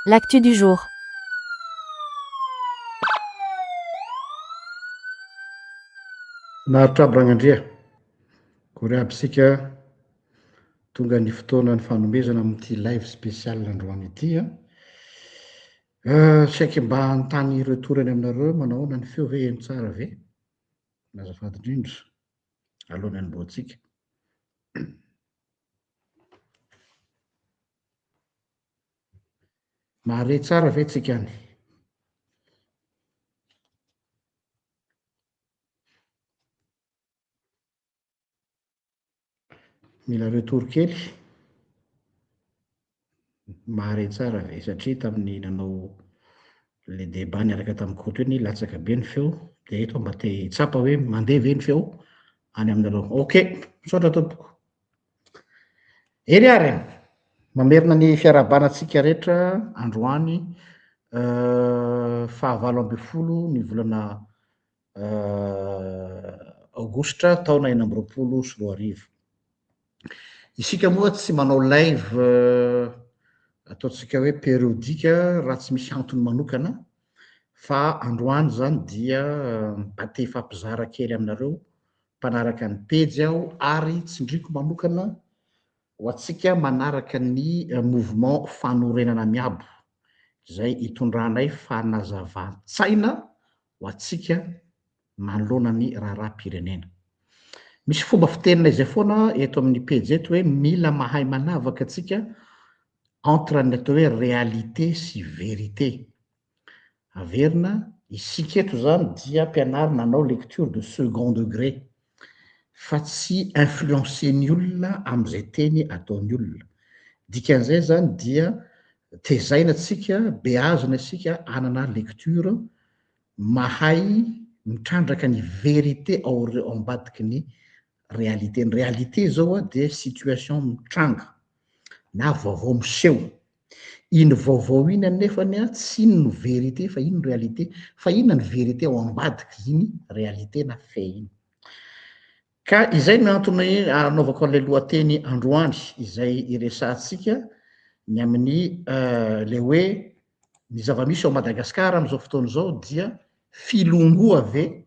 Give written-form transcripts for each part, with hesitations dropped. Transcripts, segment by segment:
L'actu du jour. Finaritra aby Ragnandria. Akory aby isika. Tonga ny fotoana ny fanomezana amin'ity live spécial androany ity an. Euh, saika mba hanontany retour any aminareo manao ahoana ny feo ve heno tsara ve? Azafady indrindra. Alohan'ny hanombohantsika. Mahare tsara ve tsika any? Mila retour kely. Mahare tsara ve? Satria tamin'ny nanao le débat niaraka tamin'i Koto iny latsaka be ny feo dia eto mba te hitsapa hoe mandeha ve ny feo any aminareo. Ok, misaotra tompoko. Eny ary e, mamerina ny fiarahabana antsika rehetra androany faha-18 ny volana aogositra taona 2026. Isika moa tsy manao live ataontsika hoe périodique raha tsy misy antony manokana fa androany izany dia mba te hifampizara kely aminareo mpanaraka ny pejy aho ary tsindriako manokana ho antsika manaraka ny mouvement fanorenana miabo izay itondranay fanazavan-tsaina ho antsika manoloana ny raharaham-pirenena. Misy fomba fiteninay izay foana eto amin'ny pejy eto hoe mila mahay manavaka antsika entre ny atao hoe réalité sy vérité. Averina, isika eto izany dia ampianarina hanao lecture de second degré fa tsy influencer-ny olona amin'izay teny ataon'ny olona. Dikan'izay izany dia tezaina tsika, beazina isika hanana lecture mahay mitrandraka ny vérité ao ambadiky ny réalité. Ny réalité izao dia situation mitranga na vaovao miseho. Iny vaovao iny anefany tsy iny no vérité fa iny no réalité. Fa inona ny vérité ao ambadiky iny réalité na fait iny? Ka izay no antony anaovako an'ilay lohateny androany izay iresahantsika ny amin'ny ilay hoe ny zava-misy ao Madagasikara amin'izao fotoana izao dia filongoa ve?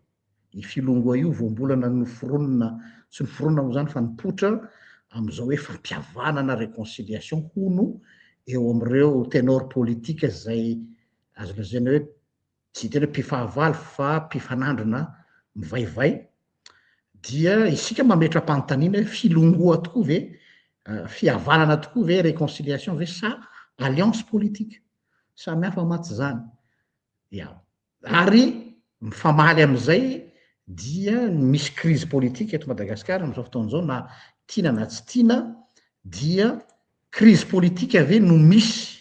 Io filongoa io voambolana noforonina, tsy noforonina moa izany fa nipoitra amin'izao hoe fampihavanana, réconciliation hono eo amin'ireo ténor politique izay azo lazaina hoe tsy hiteny hoe mpifahavalo fa mpifanandrina mivaivay dia isika mametra-panontaniana hoe filongoa tokoa ve, fihavanana tokoa ve, réconciliation ve sa alliance politique? Samy hafa mantsy izany. Ya. Ary mifamaly amin'izay dia misy crise politique eto Madagasikara amin'izao fotoana izao na tiana na tsy tiana dia crise politique ve no misy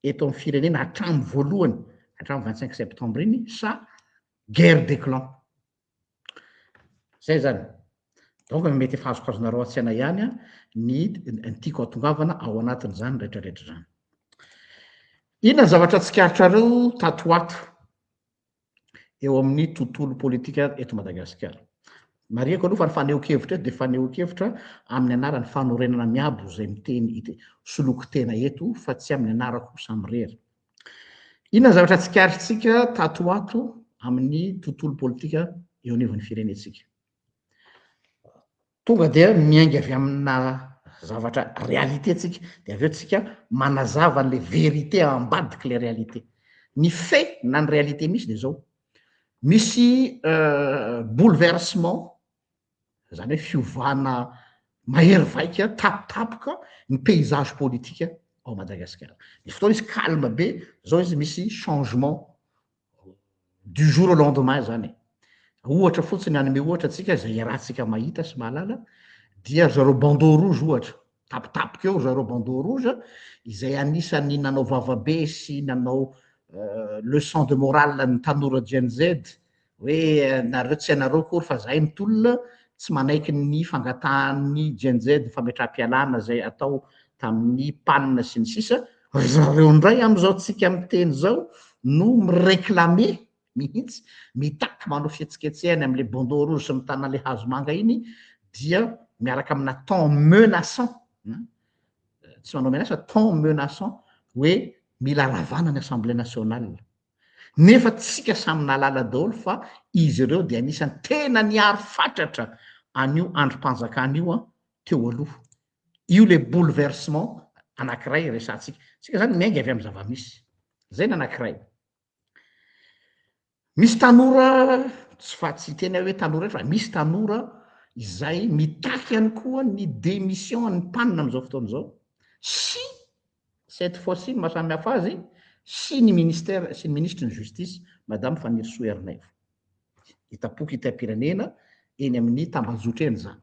eto amin'ny firenena hatramin'ny voalohany, hatramin'ny 25 septembre iny sa guerre des clans? Zay zany. Donc mety efa azokazonareo an-tsaina ihany ny ny tiako hatongavana ao anatin'izany rehetrarehetra izany. Inona ny zavatra tsikaritrareo tato ho ato eo amin'ny tontolo politika eto Madagasikara? Marihiko aloha fa ny fanehoan-kevitra eto dia fanehoan-kevitra amin'ny anaran'ny fanorenana miabo izay miteny soloky tena eto fa tsy amin'ny anarako samirery. Inona ny zavatra tsikaritsika tato ho ato amin'ny tontolo politika eo anivon'ny firenentsika? Tonga dia miainga avy amina zavatra réalité tsika, dia avy eo tsika manazava an'ilay vérité ambadik'ilay réalité. Ny fait na ny réalité misy dia izao, misy bouleversement izany hoe fiovana mahery vaika tampotampoka ny paysage politique ao Madagasikara. Nisy fotoana izy calme be, zao izy misy changement du jour au lendemain zany e. Ohatra fotsiny, hanome ohatra antsika izay iarahantsika mahita sy mahalala, dia ry zareo bandeau rouge ohatra, tampotampoka eo ry zareo bandeau rouge izay anisan'ny nanao vavabe sy nanao leçon de morale ny tanora Gen Z hoe nareo tsy anareo akory fa zahay mitolona, tsy manaiky ny fangatahan'ny Gen Z fametraham-pialana izay atao tamin'ny pan sy ny sisa, ry zareo indray amin'izao tsika miteny izao no mi-reclamer mihitsy, mitaky manao fihetsiketsehana amin'ilay bandeau rouge sy mitana ilay hazo manga iny dia miaraka amina ton menaçant, tsy manao menace fa ton menaçant hoe. mila ravana ny Assemblée nationale. Nefa tsika samy nahalala daholo fa izy ireo dia anisan'ny tena niaro fatratra an'io andrim-panjakana io teo aloha. Io le bouleversement anankiray resahantsika. Tsika zany miainga avy amin'ny zava-misy. Zay ny anankiray. Misy tanora, tsy fa tsy hiteny aho hoe tanora rehetra fa misy tanora izay mitaky ihany koa ny démission an'ny PAN amin'izao fotoana izao sy cette fois-ci ny maha samy hafa azy sy ny ministère sy ny minisitry ny justice madame Fanirisoa Ernaivo. Hitam-poko hitam-pirenena eny amin'ny tambajotra eny izany.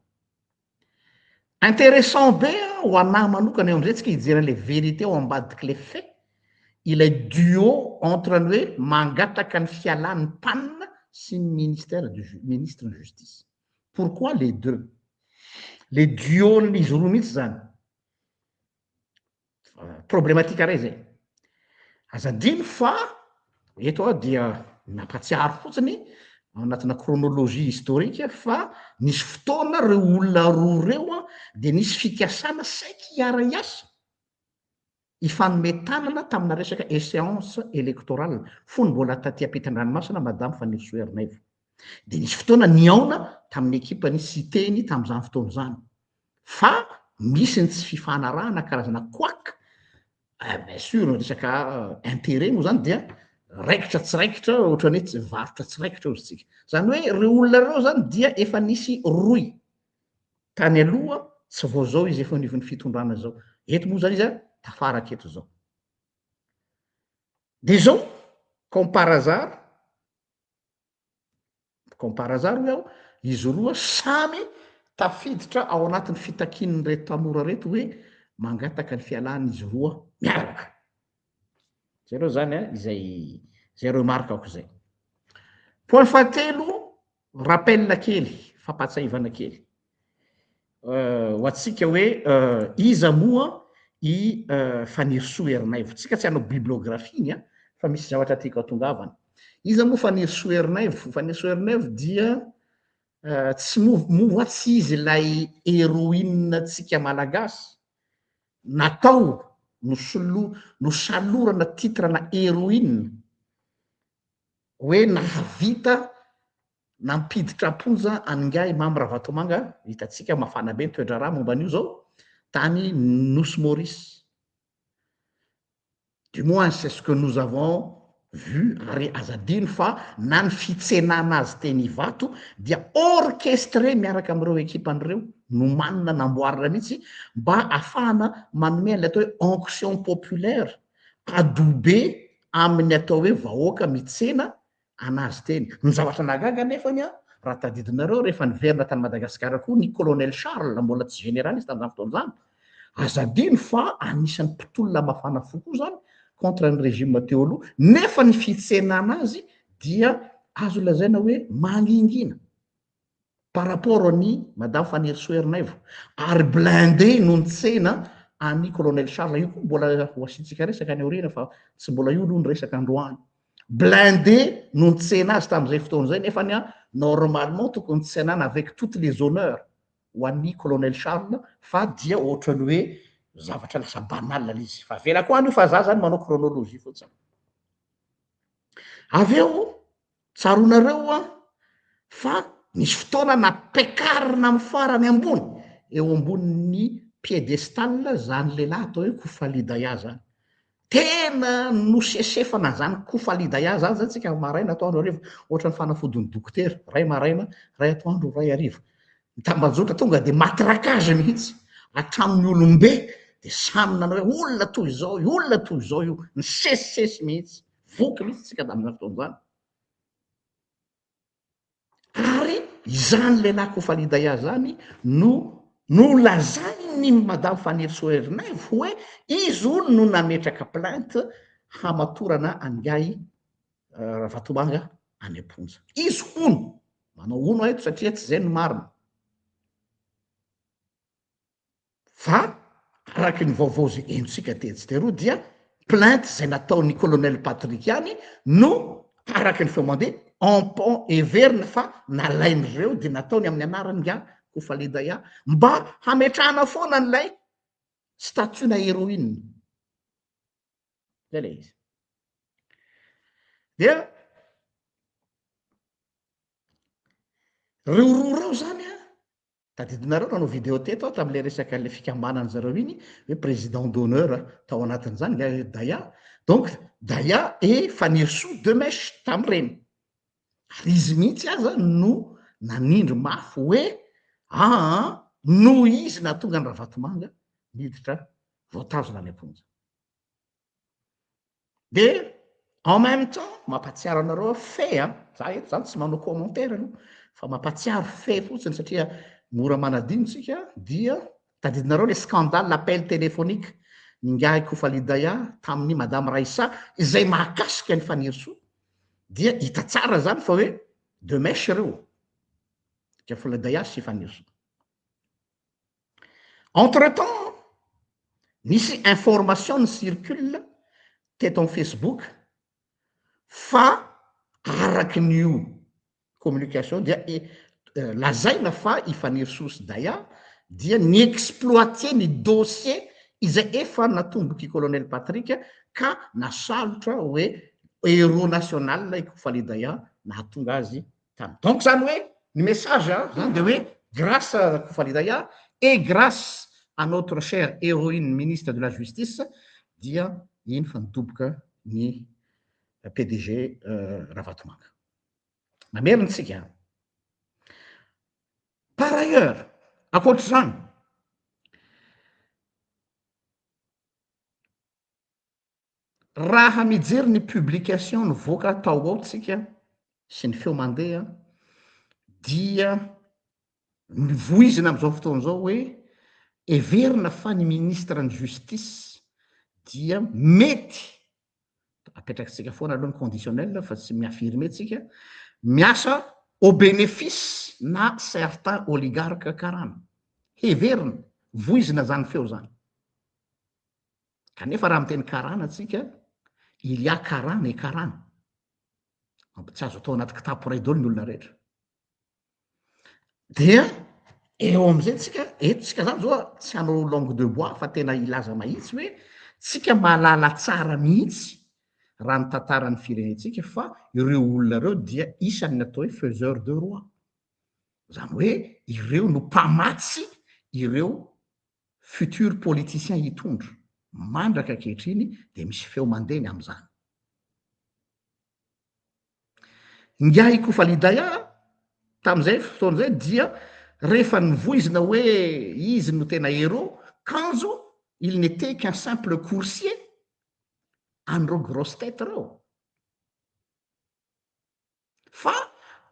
Intéressant be ho anah manokana eo amizay tsika hijery an'le vérité ao ambadik'le fait, ilay duo entre ny hoe mangataka ny fialan'ny PAN sy ny ministère du ministre ny justice. Pourquoi les deux? Le duo-n'izy roa mihitsy zany. Problématique ray zay. Aza adino fa eto aho dia nampatsiaro fotsiny ao anatina chronologie historique fa nisy fotoana reo olona roa reo an dia nisy fikasana saiky hiara-hiasa, hifanome tanana tamina resaka échéance électorale fony mbola taty ampitan-dranomasina Madame Fanirisoa Ernaivo. Dia nisy fotoana nihaona tamin'ny ekipan'i Siteny tamin'izany fotoana izany. Fa misy ny tsy fifanarahana karazana couac, bien sûr ny resaka intérêt moa zany dia raikitra tsy raikitra ohatran'ny hoe tsy varotra tsy raikitra hozy tsika. Zany hoe ireo olona ireo zany dia efa nisy rohy tany aloha, tsy vao zao izy efa anivon'ny fitondrana zao. Eto moa zany izy tafaraka eto zao. Dia zao, comme par hasard, Comme par hasard hoy aho, izy roa samy tafiditra ao anatin'ny fitakian'ireto tanora ireto hoe mangataka ny fialan'izy roa miaraka. Zay aloha zany an, izay izay remarque-ko izay. Point fahatelo, rappel kely, fampahatsiahivana kely. Ho antsika hoe iza moa i Fanirisoa Ernaivo. Tsika tsy hanao bibliographie-ny an, fa misy zavatra tiako hatongavana. Iza moa Fanirisoa Ernaivo? Fanirisoa Ernaivo dia tsy moa moa va tsy izy ilay héroïne-ntsika malagasy natao nosolo nosalorana titre-na héroïne hoe nahavita Nampiditra am-ponja an'ingahy Mamy Ravatomanga, hitantsika mafana be ny toe-draharaha momba an'io izao, tany Nosy Maurice. Du moins c'est ce que nous avons vu ary aza adino fa na ny fitsenana azy teny Ivato dia orchestré miaraka amin'ireo ekipany ireo, nomanina, namboarina mihitsy mba ahafahana manome an'ilay atao hoe onction populaire, adobe amin'ny atao hoe vahoaka mitsena anazy teny. Ny zavatra nahagaga anefany an, raha tadidinareo rehefa niverina tany Madagasikara koa ny colonel Charles, mbola tsy général izy tamin'izany fotoana izany, aza adino fa anisan'ny mpitolona mafana fo koa izany contre ny régime teo aloha, nefa ny fitsenana azy dia azo lazaina hoe mangingina. par rapport an'i Madame Fanirisoa Ernaivo ary blindé no nitsena an'i Colonel Charles, io koa mbola ho asiantsika resaka any aoriana fa tsy mbola io aloha ny resaka androany, blindé no nitsena azy tamin'izay fotoana izay nefany an normalement tokony tsenana avec toutes les honneurs ho an'i Colonel Charles fa dia ohatran'ny hoe zavatra lasa banal ilay izy fa avelako any io fa za zany manao chronologie fotsiny. Avy eo Tsaroanareo an fa nisy fotoana nampiakarina amin'ny farany ambony eo ambonin'ny piedestal zany lehilahy atao hoe Koufaly Daya zany. Tena nosesefana zany Koufaly Daya zany zany tsika maraina atoandro hariva, ohatran'ny fanafodin'ny dokotera, ray maraina, ray atoandro, ray hariva. Mitambajotra tonga dia matraquage mihitsy, hatramin'ny olombe dia samy nanao hoe olona toy izao io, olona toy izao io, nisesisesy mihitsy. Voky mihitsy tsika tamin'izany fotoana izany. Ary izany lehilahy Kofalidaya izany no nolazain'ny Madame Fanirisoa Ernaivo hoe izy hono no nametraka plainte hamatorana an'ingahy eh, Ravatomanga any am-ponja. Izy hono, manao hono aho eto satria tsy izay no marina. Fa araka ny vaovao izay henontsika tetsy teroa dia plainte izay nataon'ny colonel Patrick ihany no araka ny feo mandeha en pont heverina fa nalain'ireo dia nataony amin'ny anaran'ingahy Kofalidaya mba hametrahana foana an'ilay statut-na héroïne. Zay ilay izy. Dia ireo roa ireo zany an, tadidinareo nanao vidéo teto aho tamin'ilay resaka ilay fikambanan-dry zareo iny hoe président d'honneur tao anatin'izany ingahy Daya. Donc Daya et Fanirisoa de mèche tamin'ireny. Ary izy mihitsy aza no nanindry mafy hoe aa noho izy nahatonga an'i Ravatomanga niditra voatazona any am-ponja. Dia en même temps mampahatsiaro anareo aho fait an, za eto zany tsy manao commentaire aloha fa mampahatsiaro fait fotsiny satria mora manadino tsika dia tadidinareo le scandale appel téléphonique n'ingahy Kofali Daya tamin'ny madame Raissa izay mahakasika an'i Fanirisoa dia hita tsara zany fa hoe de mèche ireo, Kofali Daya sy Fanirisoa. Entre temps, nisy information ni-circule teto amin'ny Facebook fa araky ny io communication dia lazaina fa i Fanirisoa sy Daya dia ni-exploiter ny dossier izay efa natombok'i Colonel Patrick ka nasalotra hoe héros national i Kofali Daya nahatonga azy tany. Donc zany hoe ny message zany de hoe grâce à Kofali Daya et grâce à notre chère héroïne ministre de la justice dia iny fa nidoboka ny PDG Ravatomanga. Mamerina tsika. Par ailleurs, ankoatr'izany, Raha mijery ny publication nivoaka tao ao tsika sy ny feo mandeha dia voizina amin'izao fotoana izao hoe heverina fa ny ministre ny justice dia mety, apetrakitsika foana aloha ny conditionnel fa tsy mi-affirmer tsika, miasa au bénéfice na certains oligarques karana. Heverina, voizina zany feo zany. Kanefa raha miteny karana tsika, il y a karana et karana. Tsy azo atao anaty kitapo iray daholo ny olona rehetra. Dia eo am'izay tsika, eto tsika zany zao tsy hanao langue de bois fa tena hilaza mahitsy hoe tsika mahalala tsara mihitsy raha ny tantaran'ny firenentsika fa ireo olona ireo dia isan'ny atao hoe faiseur de roi. Zany hoe ireo no mpamatsy ireo futur politicien hitondra. Mandraka ankehitriny dia misy feo mandeha ny amin'izany. Ingahy Kofalidaya tamin'izay fotoana izay dia rehefa nivoizina hoe izy no tena héros, kanjo il n'était qu'un simple coursier an'ireo grosse tête ireo. Fa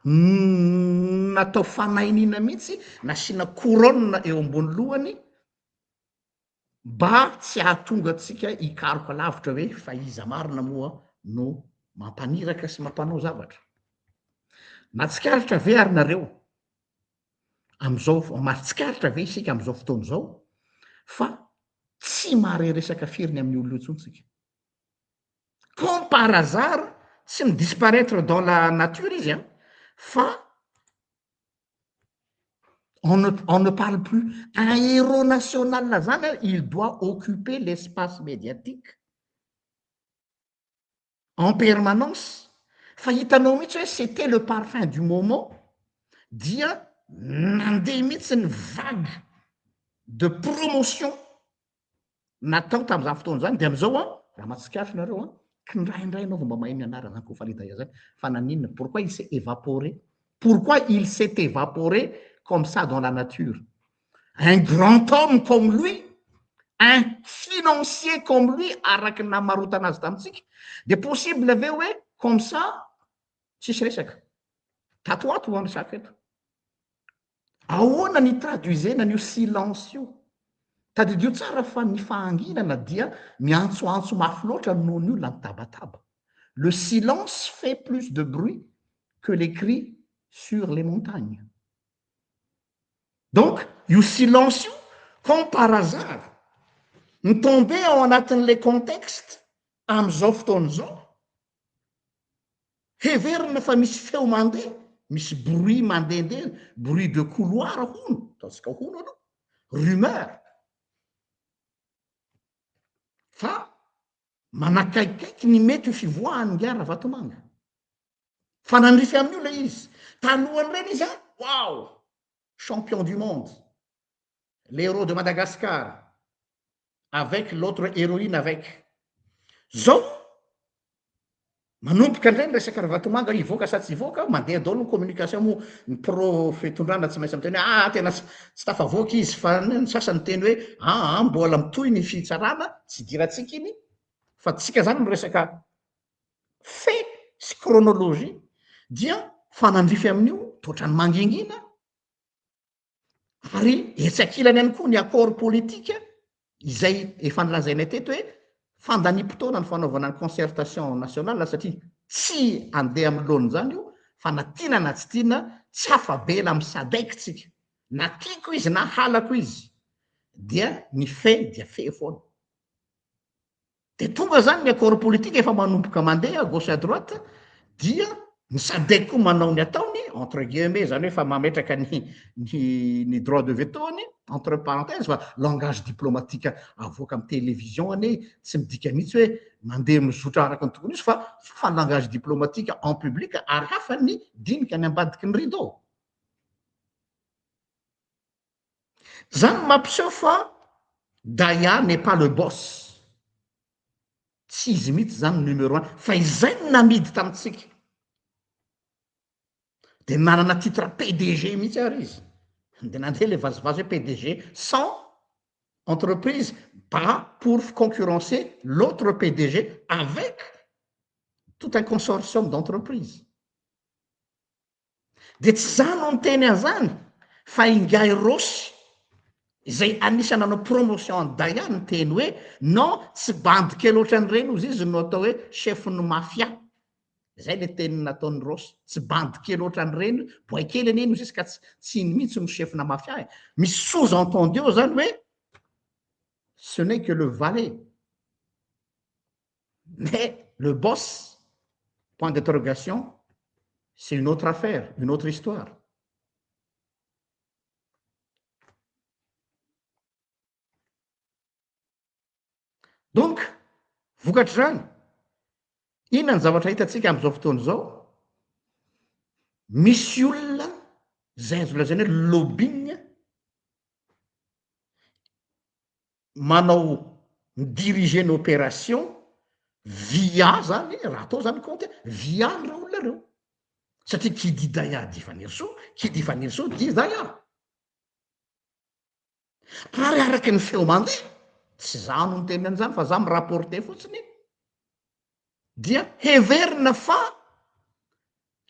natao fanainiana mihitsy, nasiana couronne eo ambony lohany mba tsy hahatonga antsika hikaroka lavitra hoe fa iza marina moa no mampaniraka sy mampanao zavatra. Mahatsikaritra ve ary nareo amin'izao, mahatsikaritra ve isika amin'izao fotoana izao fa tsy mahare resaka firy ny amin'ny olona io intsony tsika? Comme par hasard, tsy mi-disparaître dans la nature izy an, fa on ne, on ne parle plus. Un héros national zany an, il doit occuper l'espace médiatique en permanence. Fa hitanao mihitsy hoe c'était le parfum du moment, dia nandeha mihitsy ny vague de promotion natao tamin'izany fotoana izany dia amin'izao an, raha mahatsikaritra nareo an, kindraindray ianao vao mba maheno ny anarana zany Kofali Daya zany, fa naninona, pourquoi il s'est évaporé, pourquoi il s'est évaporé comme ça dans la nature, un grand homme comme lui, un financier comme lui araky ny namarotana azy tamintsika, dia possible ve hoe comme ça tsisy resaka, tato ho ato an resako eto. Ahoana ny traduisena an'io silence io? Tadidio tsara fa ny fahanginana dia miantsoantso mafy loatra noho ny olona mitabataba. Le silence fait plus de bruit que les cris sur les montagnes. Donc io silence io comme par hasard mi-tomber ao anatin'ilay contexte amin'izao fotoana izao. Heverina fa misy feo mandeha, misy bruit mandehandeha, bruit de couloir hono, ataontsika hono aloha, rumeur. Fa Manakaikaiky ny mety ho fivoahany ingahy Ravatomanga. Fa nandrify amin'io ilay izy. Talohan'ireny izy an, wow! Champion du monde. L'héros de Madagascar. Avec l'autre héroïne avec. Zao, manomboka indray ny resaka Ravatomanga hivoaka sa tsy hivoaka, mandeha daholo ny communication moa, ny pro fitondrana tsy maintsy miteny hoe ah tena tsy tafavoaka izy fa ny sasany miteny hoe ah mbola mitohy ny fitsarana, tsy idirantsika iny, fa tsika zany miresaka fait sy chronologie dia fanandrify amin'io toa ohatran'ny mangingina ary etsy ankilany ihany koa ny accord politique izay efa nolazainay teto hoe fandaniam-potoana ny fanaovana ny concertation nationale satria tsy andeha amin'ny laoniny izany io fa na tiana na tsy tiana tsy afa-bela amin'ny sadec tsika na tiako izy na halako izy dia ny fait dia fait foana. Dia tonga zany ny accord politique efa manomboka mandeha à gauche à droite dia ny sadec koa manao ny ataony entre guillemets zany hoe efa mametraka ny ny ny droit de veto-ny entre parenthèses fa langage diplomatique avoaka amin'ny télévision anie tsy midika mihitsy hoe mandeha mizotra araka ny tokony izy fa fa langage diplomatique en public ary hafa ny dinika any ambadiky ny rideau. Zany mampiseho fa Daya n'est pas le boss. Tsy izy mihitsy zany no numéro un fa izay no namidy tamintsika. De nanana titre PDG mihitsy ary izy. De nandeha le vazivazy hoe PDG sans entreprise ba pour concurrencer l'autre PDG avec tout un consortium d'entreprise. Dia tsy za no niteny an'izany fa ingahy Rossy izay anisan'ny nanao promotion an'i Daya niteny hoe non tsy bandy kely ohatran'ireny ozy izy no atao hoe chef-n'ny mafia. Izay le teny nataon'i Rossy, tsy bandy kely ohatran'ireny, boay kely anie iny ozy izy ka tsy tsy iny mihitsy no chef-na mafia e. Misy sous entendu eo zany hoe ce n'est que le valet. Mais le boss, point d'interrogation, c'est une autre affaire, une autre histoire. Donc, vokatr'izany, inona ny zavatra hitantsika amin'izao fotoana izao? Misy olona izay azo lazaina hoe lobbying manao mi-diriger ny opération via zany, raha atao zany compte, via an'ireo olona ireo. Satria qui dit Daya dit Fanirisoa, qui dit Fanirisoa dit Daya. Ary araka ny feo mandeha, tsy za no niteny an'izany fa za mi-rapporter fotsiny, dia heverina fa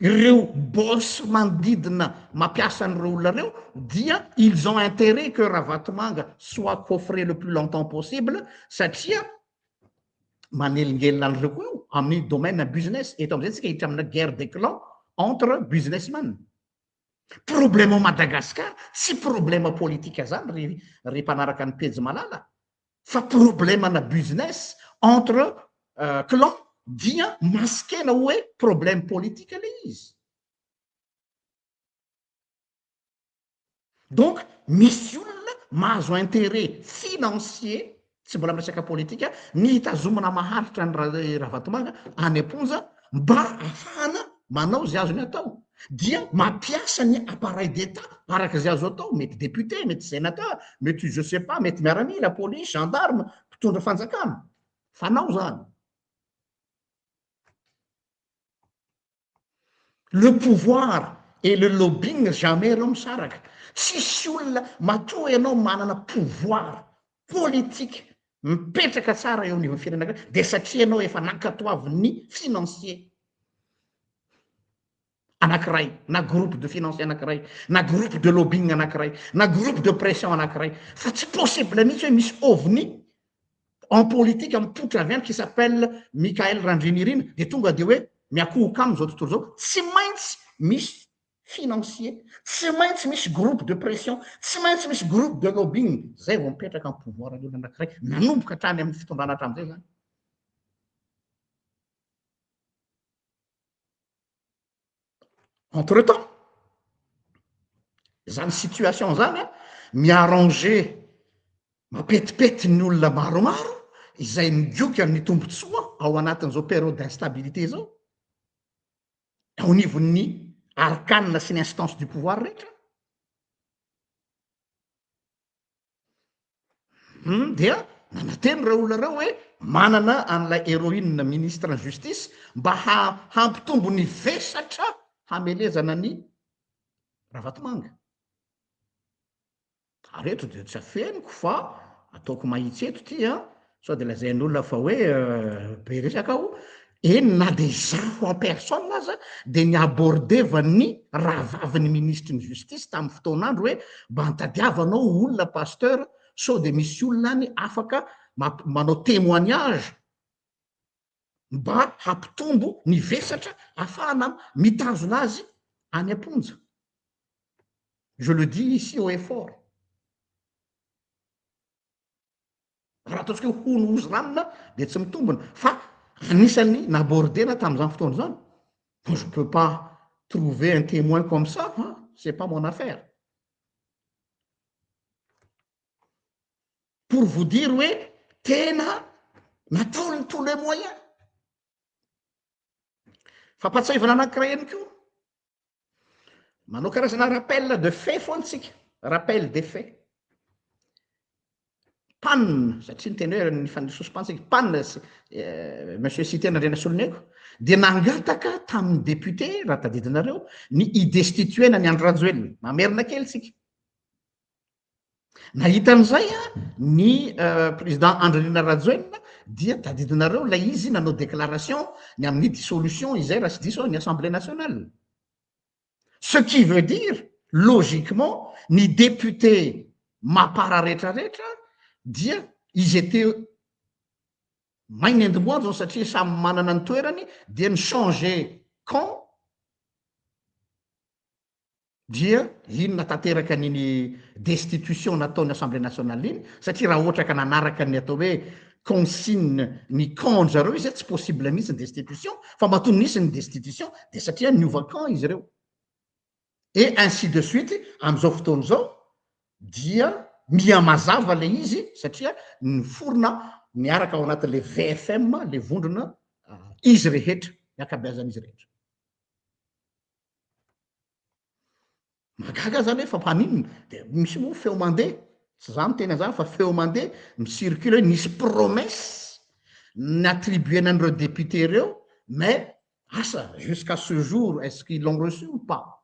ireo boss manodidina mampiasa an'ireo olona ireo dia ils ont intérêt que Ravatomanga soit coffré le plus longtemps possible satria manelingelina an'ireo koa io amin'ny domaine business. Eto amin'izay tsika hiditra amina guerre des clans entre businessman. Problème ao Madagascar tsy problème politique zany ry ry mpanaraka ny pejy malala fa problème ana business entre clan dia masquena hoe problème politique le izy. Donc misy olona mahazo intérêt financier, tsy mbola miresaka politika, ny hitazomana maharitra an'i Ravatomanga any am-ponja mba ahafahana manao izay azony atao. Dia mampiasa ny appareil d'Etat araka izay azo atao, mety député, mety sénateur, mety je sais pas, mety miaramila, polisy, gendarme, mpitondra fanjakana. Fanao izany. Le pouvoir et le lobbying jamais ireo misaraka. Tsisy olona matoa ianao manana pouvoir politique mipetraka tsara eo anivon'ny firenena dia satria ianao efa nankatoavin'ny financier anankiray na groupe de financier anankiray na groupe de lobbying anankiray na groupe de pression anankiray fa tsy possible mihitsy hoe misy ovni en politique mipoitra avy any qui s'appelle Michael Randrianirina dia tonga dia hoe miakohoka aminy izao tontolo izao, tsy maintsy misy financier, tsy maintsy misy groupe de pression, tsy maintsy misy groupe de lobbying, zay vao mipetraka amin'ny pouvoir ny olona anankiray, nanomboka hatrany amin'ny fitondrana hatramin'izay zany. Entre temps, zany situation zany an, mi-arranger, mampetipety ny olona maromaro izay migoka ny tombotsoa. ao anatin'izao période d'instabilité izao, ao anivon'ny arcane sy ny instance du pouvoir rehetra. Hum dia nanantena ireo olona ireo hoe manana an'ilay héroïne ministre ny justice mba ha hampitombo ny vesatra hamelezana ny Ravatomanga. Ary eto dia tsy afeniko fa ataoko mahitsy eto ity an, sao dia lazain'olona fa hoe be resaka aho, eny na dia izaho en personne aza dia ni-aborder-van'ny rahavavin'ny minisitry ny justice tamin'ny fotoan'andro hoe mba nitadiavanao olona pasteur sao dia misy olona any afaka manao témoignage mba hampitombo ny vesatra afahana mitazona azy any am-ponja. Je le dis ici haut et fort. Raha ataontsika hoe hono ozy ranona dia tsy mitombina fa anisan'ny nabordena tamin'izany fotoana izany. Moi je peux pas trouver un témoin comme ça, hein, c'est pas mon affaire. Pour vous dire hoe tena nataony tous les moyens. Fampatsiahivana anankiray ihany koa. Manao karazana rappel de fait foana tsika, rappel des faits. Panne, satria ny teny hoe ny fandisoso panne tsika, panne, monsieur Siteny Andrianasoloniaiko, dia nangataka tamin'ny député, raha tadidinareo, ny hi-destituer-na ny Andry Rajoelina. Mamerina kely tsika. Nahita an'izay ny président Andry Nirina Rajoelina dia tadidinareo ilay izy nanao déclaration ny amin'ny dissolution izay raha tsy diso ny Assemblée nationale. Ce qui veut dire logiquement ny député mapara rehetrarehetra dia ils étaient may ny endimboanjo satria samy manana ny toerany dia ny changer camp dia inona tanteraka an'iny destitution nataon'ny Assemblée nationale iny, satria raha ohatra ka nanaraka ny atao hoe consigne ny camp zareo izy tsy possible mihitsy ny destitution, fa matoa nisy ny destitution dia satria niova camp izy ireo. Et ainsi de suite, amin'izao fotoana izao dia miha mazava ilay izy satria niforona miaraka ao anatin'ilay VFM, ilay vondrona izy rehetra, ny ankabeazan'izy rehetra. Mahagaga zany hoe fa mpaninona de misy moa feo mandeha, tsy za miteny an'zany fa feo mandeha mi-circule hoe nisy promesse ni-attribuer-na an'ireo député ireo mais asa jusqu'à ce jour est-ce qu'ils l'ont reçu ou pas?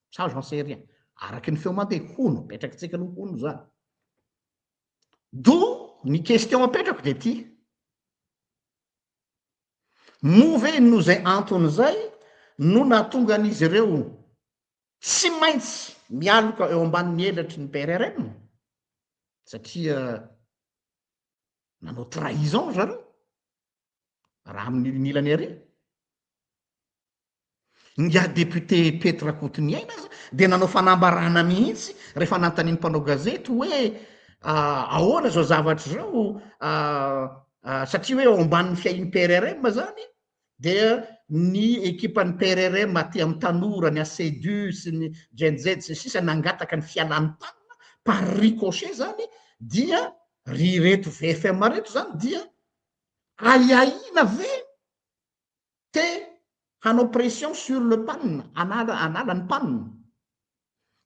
Ça j'en sais rien. Araky ny feo mandeha hono, apetrakintsika aloha hono zany. D'où ny question apetrako de ty. Moa ve noho izay antony izay no nahatonga an'izy ireo tsy maintsy mialoka eo ambanin'ny elatry ny PRRM? Satria nanao trahison ry zareo, raha amin'ny ilany ary. Ingahy député Pety Rakotoniaina aza dia nanao fanambarana mihitsy rehefa nanontanian'ny mpanao gazety hoe ahoana izao zavatra izao satria hoe ao ambanin'ny fiahian'ny PRRM zany dia ny ekipan'ny PRRM aty amin'ny tanora, ny ACEDU sy ny Gen Z sy ny sisa nangataka ny fialan'ny PAN par ricochet zany dia ry reto VFM reto zany dia ahiahiana ve Te hanao pression sur le pan, hanala hanala ny pan.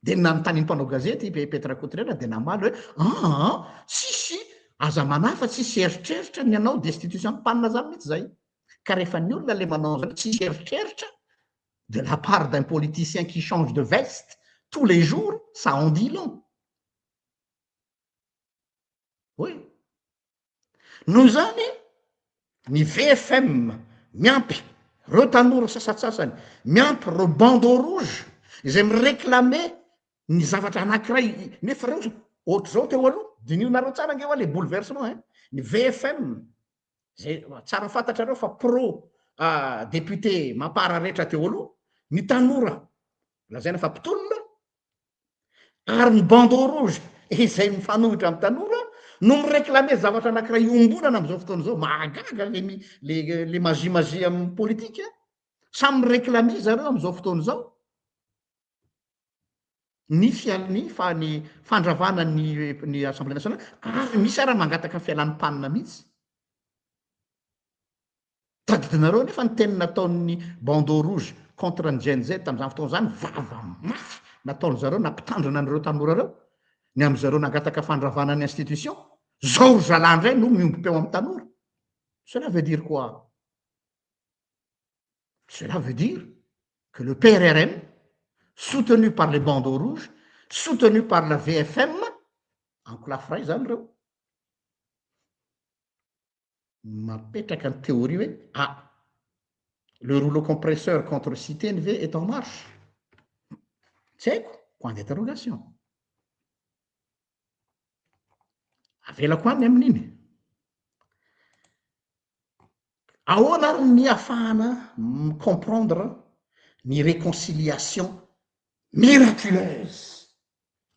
Dia nanontanian'ny mpanao gazety i Pety Rakotonirina dia namaly hoe aa tsisy aza manahy fa tsisy eritreritra ny hanao destitution ny pan zany mihitsy zay. Ka rehefa ny olona le manao an'izany tsisy eritreritra de la part d'un politicien qui change de veste tous les jours, ça en dit long. Oui. Noho izany, ny VFM miampy ireo tanora sasantsasany, miampy ireo bandeau rouge izay mi-réclamer ny zavatra anankiray nefa ireo ohatr'izao teo aloha, dinihonareo tsara ange hoa le bouleversement hein, ny VFM izay tsara fantatrareo fa pro député mampara rehetra teo aloha, ny tanora lazaina fa mpitolona, Ary ny bandeau rouge izay mifanohitra amin'ny tanora no mi-reclamer zavatra anankiray iombonana amin'izao fotoana izao. Mahagaga le mi-, le, le magie magie amin'ny politika. Samy mi-reclamer zareo amin'izao fotoana izao ny fial-, ny fa-, ny fandravana ny, ny Assemblée nationale ary misy ara mangataka ny fialan'ny mpanina mihitsy. Tadidinareo anefa ny teny nataon'ny bandeau rouge contre ny Gen Z tamin'izany fotoana izany, vava mafy nataon-dry zareo nampitandrina an'ireo tanora ireo, ny amin-dry zareo nangataka fandravana ny institution. Zao ry zalahy indray no miombom-peo amin'ny tanora. Cela veut dire quoi? Cela veut dire que le PRRM, soutenu par les bandeaux rouges, soutenu par la VFM, ankolafy iray izany ireo, Mapetraka ny théorie hoe ah, le rouleau compresseur contre Siteny ve est en marche? Tsy haiko, point d'interrogation. Avelako any amin'iny. Ahoana ary ny afahana mi-comprendre ny réconciliation miraculeuse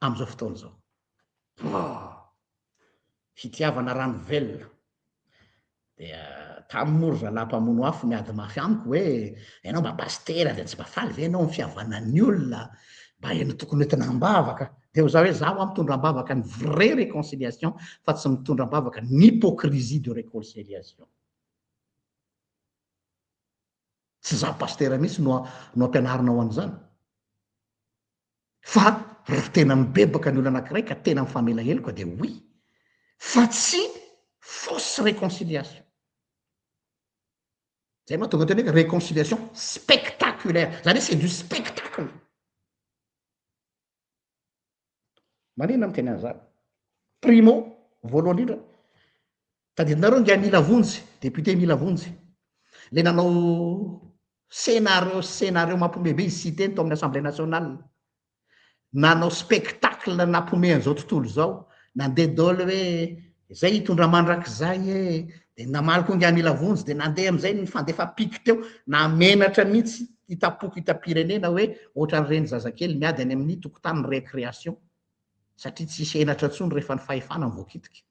amin'izao fotoana izao? Ah! Fitiavana rano velona. Dia tamy moa ry zalahy mpamono afo miady mafy amiko hoe ianao mba pasitera dia tsy mba faly ve ianao amin'ny fihavanan'ny olona, mba eno tokony hoentina am-bavaka. Dia hoy za hoe za hoa mitondra am-bavaka ny vraie réconciliation fa tsy mitondra am-bavaka ny hypocrisie de réconciliation. Tsy za pasitera mihitsy no no ampianarinao an'izany. Fa raha tena mibebaka ny olona anankiray ka tena mifamela heloka dia oui. Fa tsy fausse réconciliation. Zay mahatonga teny hoe réconciliation spectaculaire. Zany hoe c'est du spectacle. Maninona miteny an'izany? Primo, voalohany indrindra, tadidinareo ingahy Mila Vonjy, député Mila Vonjy, le nanao scénario scénario mampiomehy be izy Siteny tao amin'ny Assemblée nationale. Nanao spectacle nampihomehy an'izao tontolo izao, nandeha daholo hoe zay hitondra mandrakizay e, de namaly koa ingahy Mila Vonjy, de nandeha amin'izay nifandefa pique teo, nahamenatra mihitsy hitam-poko hitam-pirenena hoe ohatran'ireny zazakely miady any amin'ny tokotany récréation satria tsisy henatra intsony rehefa ny fahefana no voakitika.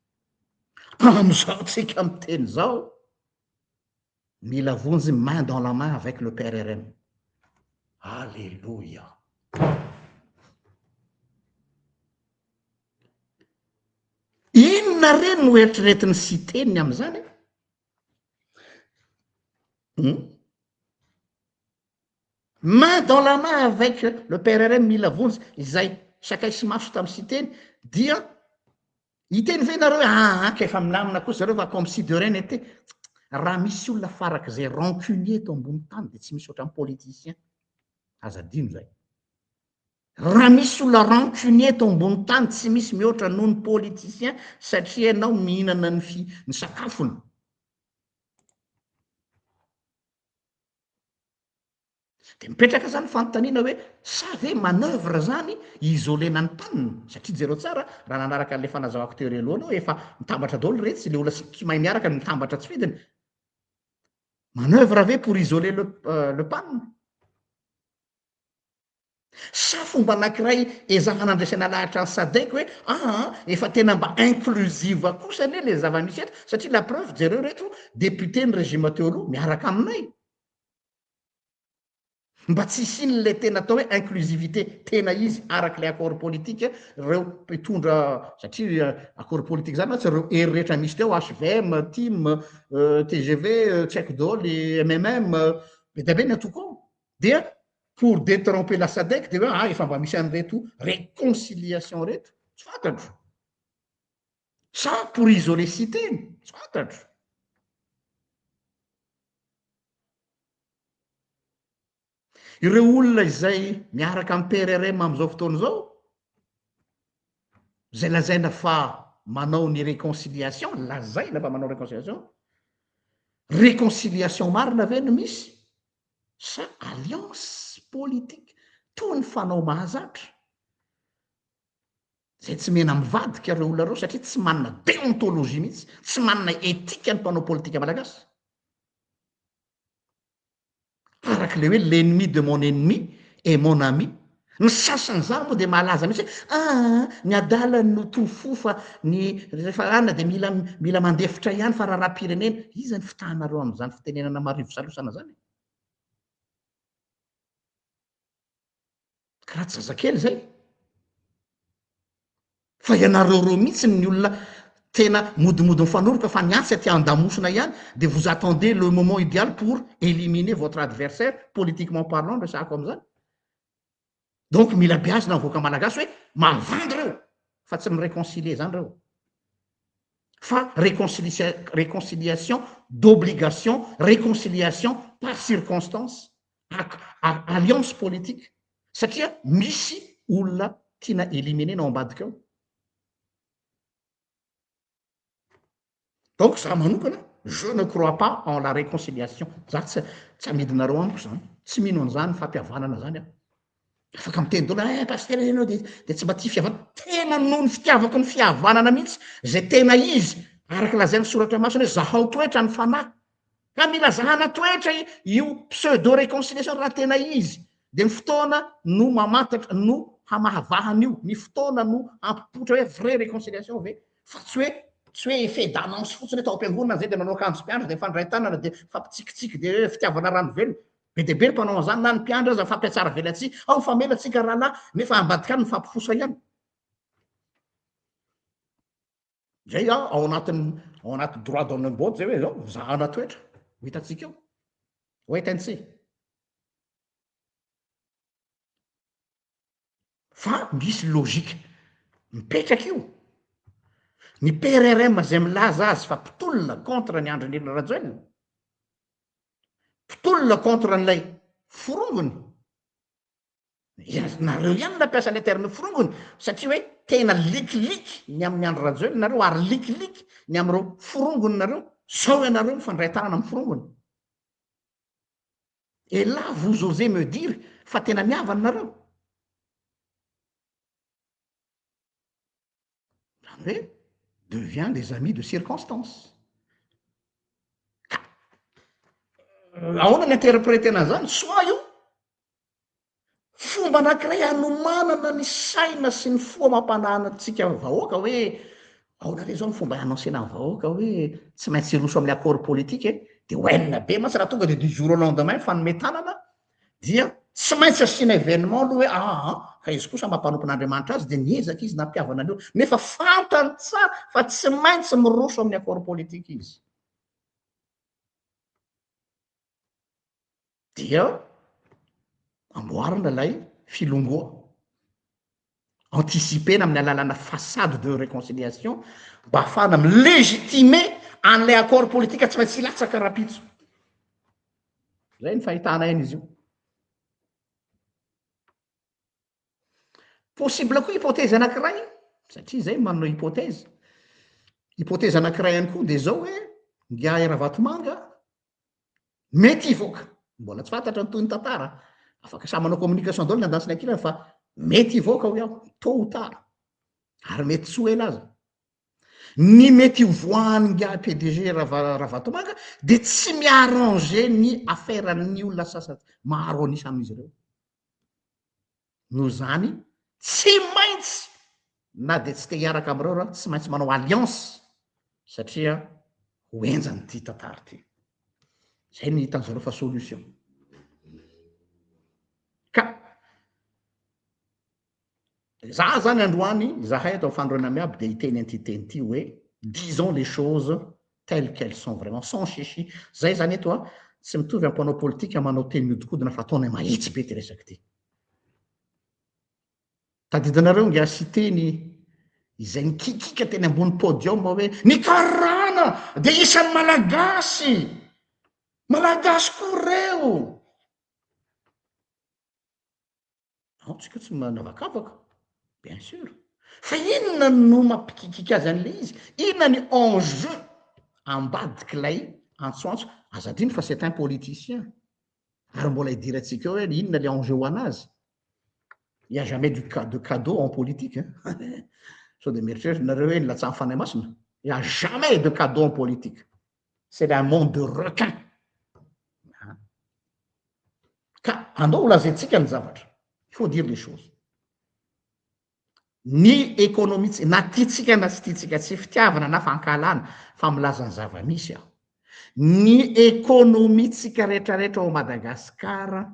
Amin'izao tsika miteny izao, mila vonjy main dans la main avec le PRRM. Alléluia. Inona re no eritreretin'ny Siteny amin'izany e? Hum? Main dans la main avec le PRRM Mila Vonjy izay sakay sy maso tamin'ny Siteny dia hiteny ve nareo hoe aa ka efa milamina kosa zareo fa comme si de rien n'était. Raha misy olona farak'izay rancunier eto ambony tany dia tsy misy ohatran'ny politicien. Aza adino izay. Raha misy olona rancunier eto ambony tany tsy misy mihoatra noho ny politicien satria ianao mihinana ny fi ny sakafony. Dia mipetraka zany fanontaniana hoe sa ve manoeuvre zany hi-isoler-na ny mpanina? Satria jereo tsara raha nanaraka an'ilay fanazavako teo ery aloha anao efa mitambatra daholo retsy le olona tsy mahay miaraka no mitambatra tsy fidiny. Manoeuvre ve pour isoler le le pan? Sa fomba anankiray ezahana andresena lahatra ny Sadec hoe aa efa tena mba inclusive kosa anie le zava-misy eto satria la preuve jereo reto député ny régime teo aloha miaraka aminay. Mba tsy hisian'ilay tena atao hoe inclusivité tena izy araka ilay accord politique ireo mpitondra satria accord politique zany mantsy ireo hery rehetra misy teo HVM, tim, tgv, tsy haiko daholo, MMM, be dia be ny antoko ao dia pour detromper la Sadec dia hoe ah efa mba misy an'ireto réconciliation ireto, tsy fantatro. Sa pour isoler Siteny, tsy fantatro. Ireo olona izay miaraka amin'ny PRRM amin'izao fotoana izao, izay lazaina fa manao ny réconciliation, lazaina fa manao réconciliation, réconciliation marina ve no misy sa alliance politique toy ny fanao mahazatra? Izay tsy mena mivadika ireo olona ireo satria tsy manana déontologie mihitsy, tsy manana éthique ny mpanao politika malagasy. Araka ilay hoe l'ennemi de mon ennemi est mon ami. Ny sasany izany moa dia mahalaza mihitsy hoe aa ny adala no to fo fa ny rehefa anona dia mila mila mandefitra ihany fa raharaham-pirenena. Iza ny fitahanareo amin'izany fitenenana marivo salosana izany e? Karaha tsy zazakely izay. Fa ianareo ireo mihitsy ny olona. Tena modimody mifanoroka fa ny atsy aty andamosina ihany de vous attendez le moment idéal pour éliminer votre adversaire politiquement parlant resahako amizany. Donc mila beazina ny vahoaka malagasy hoe mavandy reo fa tsy mi-reconcilier zany reo. Fa réconciliation d'obligation, réconciliation par circonstance, alliance politique satria misy olona tiana éliminer-na ao ambadika ao. Donc za manokana je ne crois pas en la réconciliation, za tsy tsy amidinareo amiko zany, tsy mino an'izany fampihavanana zany aho. Afaka miteny daholo eh pasitera ianao de de tsy mba tia fihavanana, tena noho ny fitiavako ny fihavanana mihitsy zay tena izy araka lazain'ny soratra masina hoe zahao toetra ny fanahy. Ka mila zahana toetra io pseudo réconciliation raha tena izy de ny fotoana no mamantatra no hamahavaha an'io, ny fotoana no hampipoitra hoe vraie réconciliation ve fa tsy hoe tsy hoe effet d'annonce fotsiny hoe tao am-piangonana zay de nanao akanjo mpiandry de mifandray tanana de mifampitsikitsiky de hoe fitiavana rano velona. Be dia be ny mpanao an'izany na ny mpiandry aza mifampihatsara velatsihy, ao mifamela tsika rahalahy nefa ambadika any mifampifosa ihany. Zay a, ao anatin'ny ao anaty droit dans le botte zay hoe zao, zahana toetra, ho hitantsika eo. Wait and see. Fa misy logique mipetraka io. Ny PRRM zay milaza azy fa mpitolona contre ny Andry Nirina Rajoelina, mpitolona contre an'ilay forongony, Nareo ihany no nampiasa ilay terme forongony satria hoe tena likiliky ny amin'i Andry Rajoelina nareo ary likiliky ny amin'ireo forongony nareo, sao ianareo mifandray tanana amin'ny forongony. Et là vous osez me dire fa tena mihavana nareo. Zany hoe devient des amis de circonstance. Ka ahoana ny interpretena an'izany? Soit io fomba anankiray hanomanana ny saina sy ny fo amam-panahintsika vahoaka hoe ahoana re zao ny fomba hi-annoncer-na ny vahoaka hoe tsy maintsy hiroso amin'ny accord politique e, de oenina be mantsy raha tonga de du jour au lendemain mifanome tanana dia tsy maintsy asiana événement aloha hoe aa ka izy kosa maha mpanompon'Andriamanitra azy dia niezaka izy nampihavana an'io nefa fantany tsara fa tsy maintsy miroso amin'ny accord politique izy. Dia amboarina ilay filongoa, anticiper-na amin'ny alalana façade de réconciliation mba ahafahana mi-légitimer an'ilay accord politique tsy maintsy hilatsaka rahampitso. Zay ny fahitanay an'izy io. Possible koa hypothèse anankiray, satria zay manao hypothèse. Hypothèse anankiray ihany koa dia zao hoe, Ingahy Ravatomanga mety hivoaka, mbola tsy fantatra ny tohin'ny tantara, afaka samy manao communication daholo ny andaniny sy ny ankilany fa mety hivoaka hoy aho, tôt ou tard, ary mety tsy ho ela aza. Ny mety hivoahan'ingahy PDG Ravatomanga dia tsy mi-arranger ny affaire-n'ny olona sasany maro an'isa amin'izy ireo. Noho izany, tsy maintsy na dia tsy te hiaraka amin'ireo raha tsy maintsy manao alliance satria ho henjana ity tantara ity. Izay no hitan'ny zareo fa solution. Ka za zany androany, izahay ato amin'ny Fanorenana Miabo dia hiteny an'ity teny ity hoe disons les choses telles qu'elles sont vraiment, sans chichi. Zay zany eto a, tsy mitovy amin'ny mpanao politika manao teny mihodinkodina fa ataonay mahitsy be ity resaka ity. Tadidinareo ingahy Siteny izay nikikika teny ambony podium hoe ny karana dia isan'ny Malagasy! Malagasy koa ireo! Ao tsika tsy manavakavaka, bien sûr. Fa inona no mampikikika azy an'ilay izy? Inona ny enjeu ambadik'ilay antsoantso? Aza adino fa c'est un politicien. Ary mbola hidirantsika eo hoe inona le enjeu ho an'azy? Il n'y a jamais du de cadeau en politique. Hein? Sao dia mieritreritra nareo hoe nilatsahan'ny Fanahy Masina? Il n'y a jamais de cadeau en politique. C'est un monde de requins. Ka andao ho lazaintsika ny zavatra. Il faut dire les choses. Ny économie, na tiantsika na tsy tiantsika, tsy fitiavana na fankahalana, fa milaza ny zava-misy aho. Ny économie-tsika rehetrarehetra ao Madagasikara,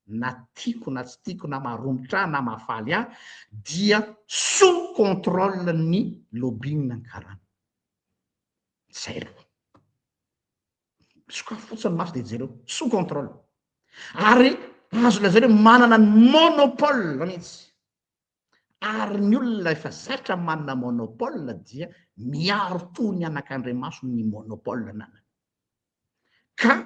na tiako na tsy tiako, na maharomotra ahy na mahafaly ahy, dia sous contrôle ny lobbying ny karana. Zay aloha. Sokafy fotsiny ny maso dia jereo. Sous contrôle. Ary azo lazaina hoe manana ny monopole mihitsy. Ary ny olona efa zatra manana monopole dia miaro toy ny anakandriamaso ny monopole ananany. Ka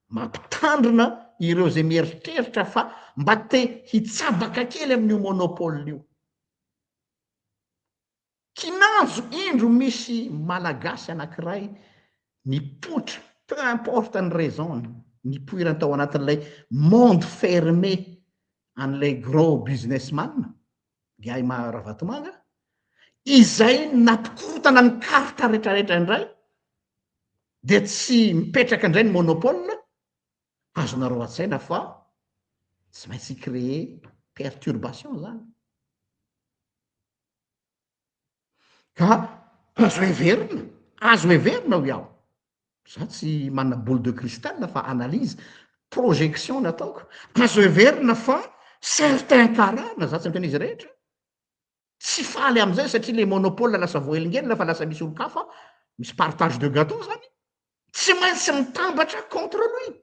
mampitandrina ireo izay mieritreritra fa mba te hitsabaka kely amin'io monopole io. Kinanjo indro misy Malagasy anankiray nipoitra, peu importe ny raison-ny, nipoirany tao anatin'ilay monde fermé an'ilay gros businessman, Guy Ravatomanga, izay nampikorontana ny carte retraretra indray, dia tsy mipetraka indray ny monopole, azonareo an-tsaina fa tsy maintsy hi-créer perturbation zany. Ka azo heverina, azo heverina hoy aho, za tsy manana boule de cristal fa analyse, projection ny ataoko, azo heverina fa certains karana, za tsy miteny izy rehetra, tsy faly amizay satria le monopole lasa voahelingelina fa lasa misy olon-kafa, misy partage de gâteau zany, tsy maintsy mitambatra contre lui.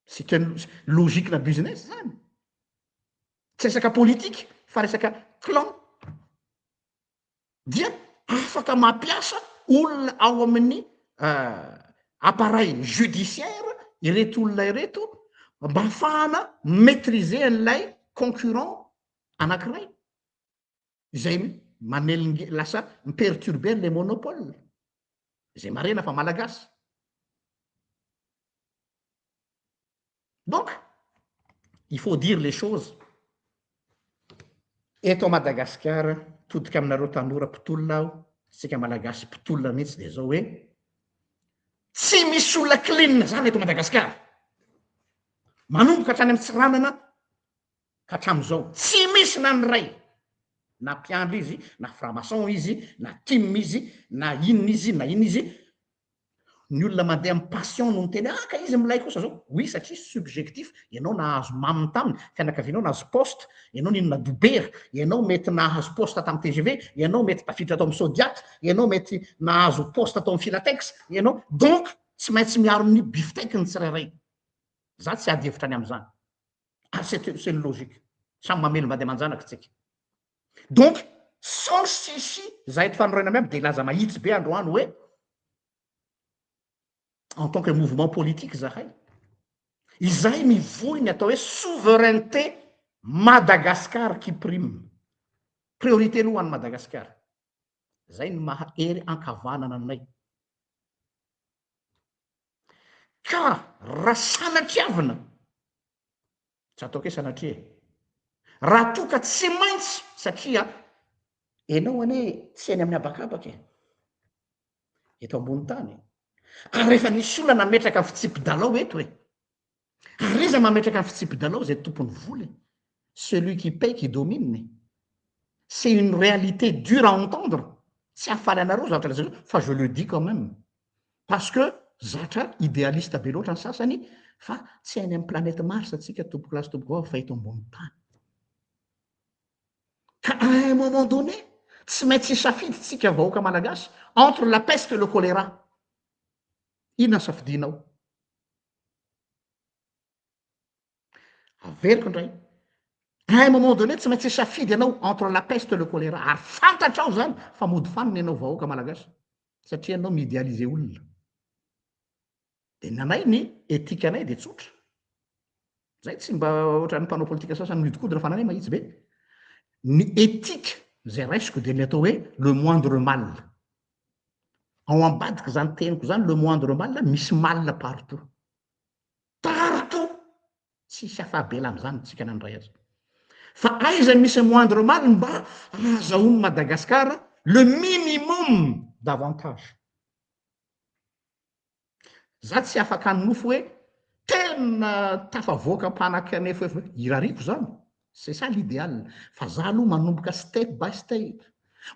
C'est une logique na business zany. Tsy resaka politique fa resaka clan. Dia afaka mampiasa olona ao amin'ny appareil judiciaire ireto olona ireto mba hahafahana mi-maitriser an'ilay concurrent anankiray izay manelinge-, lasa mi-perturber an'ilay monopole. Izay marina fa malagasy. Donc, il faut dire les choses. Eto Madagasikara, todika aminareo tanora mpitolona aho, tsika malagasy mpitolona mihitsy dia zao hoe, tsy misy olona clean zany eto Madagasikara. Manomboka hatrany amin'ny Tsiranana ka hatramin'izao, tsy misy na ny iray. Na mpiandry izy, na franc-maçon izy, na tim izy, na inona izy, na inona izy, Ny olona mandeha amin'ny passion no miteny ah ka izy milay kosa zao. Oui satria subjectif, ianao nahazo maminy taminy, fianakavianao nahazo poste, ianao nihinana dobera, ianao mety nahazo poste tamin'ny tgv, ianao mety tafiditra tao amin'ny Sodiat, ianao mety nahazo poste tao amin'ny Filatex, ianao, donc tsy maintsy miaro ny bifteck ny tsirairay. Za tsy ady hevitra ny amin'izany. Ary c'est c'est une logique. Samy mamelom-bady aman-janaka tsika. Donc sans chichi, za eto fanorenana miampy dia hilaza mahitsy be androany hoe en tant que mouvement politique zahay, izay mivoy ny atao hoe souveraineté Madagascar qui prime. Priorité aloha ho an'i Madagasikara. Zay ny maha hery ankavanana anay. Ka raha sanatriavina, tsy ataoko hoe sanatria e, raha toa ka tsy maintsy satria enao anie tsy eny amin'ny habakabaka e, eto ambony tany e, ary rehefa nisy olona nametraka ny fitsipi-dalao eto e, ary iza mametraka ny fitsipi-dalao izay tompon'ny vola e, celui qui paie qui domine e, c'est une réalité dure à entendre, tsy hahafaly anareo zavatra lazaiko fa je le dis quand même. Parce que zatra idéaliste be loatra ny sasany fa tsy any amin'ny planète Mars tsika tompoko lahy sy tompoko vavy fa eto ambony tany. Ka à un moment donné tsy maintsy hisafidy tsika vahoaka malagasy entre la peste et le choléra. Inona ny safidinao? Averiko indray, à un moment donné tsy maintsy hisafidy ianao entre la peste et le choléra ary fantatrao zany fa mody fanina ianao vahoaka malagasy satria ianao mi-idéaliser olona. De ny anay ny éthique anay de tsotra. Zay tsy mba ohatran'ny mpanao politika sasany mihodinkodina fa ny anay mahitsy be. Ny éthique zay raisiko de ny atao hoe le moindre mal. Ao ambadika zany teniko zany le moindre mal, misy mal partout. Partout! Tsisy afa-bela amin'izany tsika na ny iray aza. Fa aiza misy moindre mal mba ahazahoan'i Madagascar le minimum d'avantage. Za tsy afaka hanonofy hoe tena tafavoaka mpanakanefo efa irariako zany, c'est ça l'idéal. Fa za aloha manomboka step by step.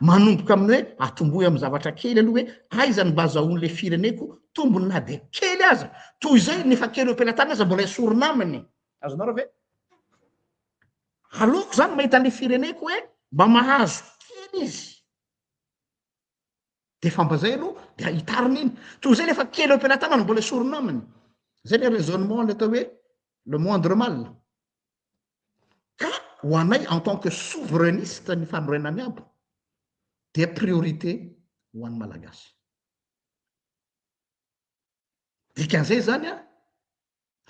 Manomboka amin'ny hoe atombohy amin'ny zavatra kely aloha hoe aiza no mba azahoan'ilay fireneko tombony na dia kely aza, toy izay ny efa kely eo am-pelatanana aza mbola esorina aminy. Azonareo ve? Aleoko izany mahita an'ilay fireneko hoe mba mahazo kely izy. Dia efa mba zay aloha dia hitarina iny. Toy izay nefa kely eo am-pelatanana mbola esorina aminy. Zay le raisonnement le atao hoe le moindre mal. Ka ho anay en tant que souverainiste ny fanorenana miabo dia priorité ho an'ny Malagasy. Dikan'izay zany an,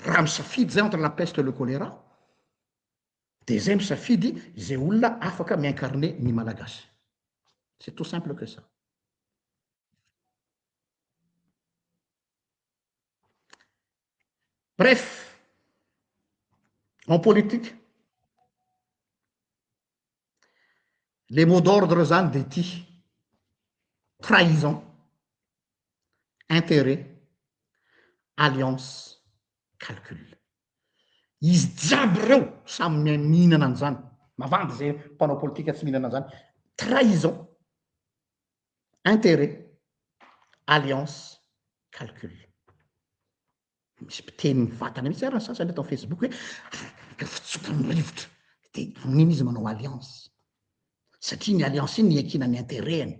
raha misafidy zay entre la peste et le choléra dia zay misafidy izay olona afaka mi-incarner ny Malagasy. C'est tout simple que ça. Bref, en politique, les mots d'ordre zany dia ity, trahison, intérêt, alliance, calcul. Izy jiaby ireo samy mihinana an'izany. Mavandy izay mpanao politika tsy mihinana an'izany. Trahison, intérêt, alliance, calcul. Misy mpiteny mivantana mihitsy ary ny sasany eto amin'ny Facebook hoe araka fitsokan'ny rivotra dia amin'iny izy manao alliance. Satria ny alliance iny niankina ny intérêt-ny.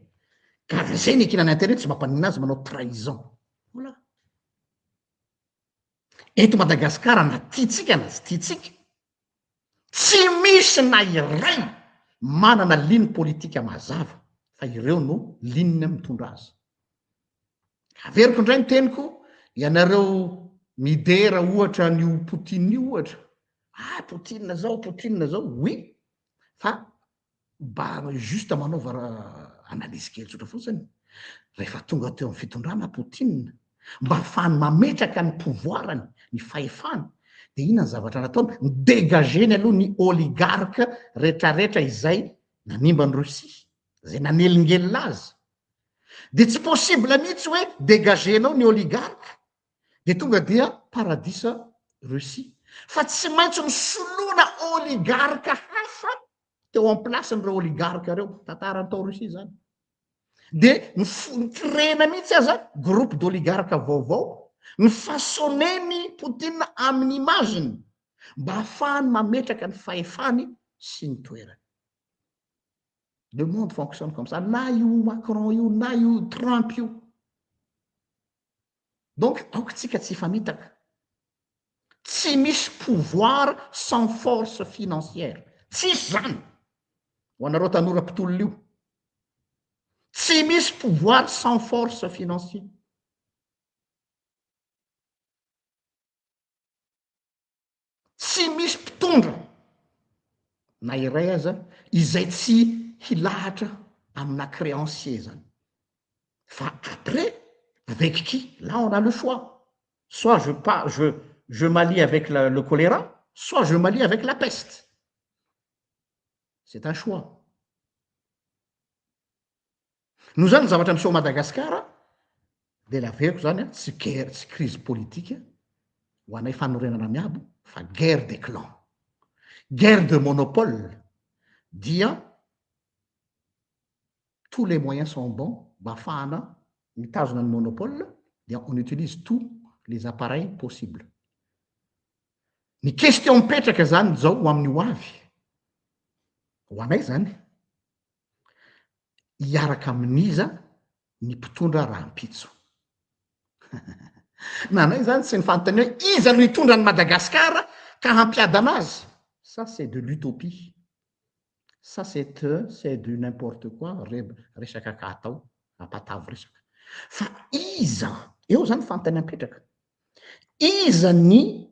Ka raha izay niankina ny intérêt tsy mampaninona azy manao trahison. Voilà. Eto Madagasikara na tiantsika na tsy tiantsika, tsy misy na iray manana ligne politika mazava fa ireo no ligne mitondra azy. Averiko indray ny teniko, ianareo midera ohatra an'io Poutine io ohatra, ah Poutine zao, Poutine zao, oui, fa mba juste manaova analyse kely tsotra fotsiny, rehefa tonga teo amin'ny fitondrana Poutine, mba hahafahany mametraka ny pouvoir-ny, ny fahefany, dia inona ny zavatra nataony? Ni-dégager-ny aloha ny oligarque retraretra izay nanimba an'i Russie, izay nanelingelina azy. Dia tsy possible mihitsy hoe dégager-nao ny oligarque, dia tonga dia paradisa Russie. Fa tsy maintsy nisoloana oligarque hafa teo en place n'ireo oligarque ireo. Tantaran'ny tao Russie izany. Dia ni-créer-na mihitsy aza groupe d'oligarque vaovao, ni-façonner-n'i Poutine amin'ny image-ny mba hahafahany mametraka ny fahefany sy ny toerany. Le monde fonctionne comme ça, na io Macron io, na io Trump io. Donc aoka tsika tsy hifamitaka. Tsy misy pouvoir sans force financière. Tsisy zany. Ho anareo tanora mpitolona io. Tsy misy pouvoir sans force financière. Tsy misy mpitondra na iray aza izay tsy hilahatra amina créancier zany. Fa après, avec qui? Là on a le choix. Soit je pas je je m'allie avec la le choléra, soit je m'allie avec la peste. C'est un choix. Noho izany ny zavatra miseho Madagasikara dia laveriko izany an, tsy guerre, tsy crise politique ho anay fanorenana miabo fa guerre des clans. Guerre de monopole dia tous les moyens sont bons mba afahana mitazona ny monopole dia on utilise tous les appareils possibles. Ny question mipetraka izany izao ho amin'ny ho avy, ho anay izany, hiaraka amin'iza ny mpitondra rahampitso? Nanay zany tsy ny fanontaniana hoe iza no hitondra an'i Madagasikara ka hampiadana azy, ça c'est de l'utopie, ça c'est c'est du n'importe quoi, resaka ka atao, ampatavy resaka. Fa iza, eo zany fanontaniana mipetraka, iza ny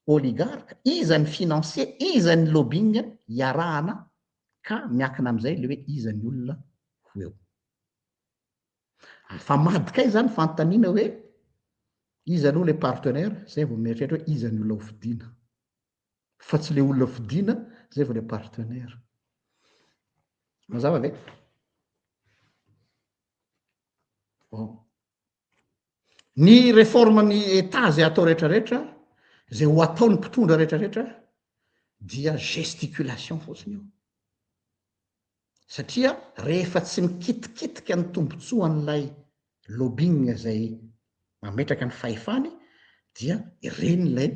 oligarque, iza ny financier, iza ny lobbying iarahana ka miakina amin'izay le hoe iza ny olona ho eo. Afamadika aiza ny fanontaniana hoe iza aloha le partenaire zay vao mieritreritra hoe iza ny olona ho fidiana. Fa tsy le olona fidiana zay vao le partenaire. Mazava ve? Bon. Ny réforme ny Etat zay atao rehetra rehetra, zay ho ataon'ny mpitondra rehetra rehetra dia gesticulation fotsiny io. Satria rehefa tsy mikitikitika ny tombotsoan'ilay lobbying zay mametraka ny fahefany dia ireny ilay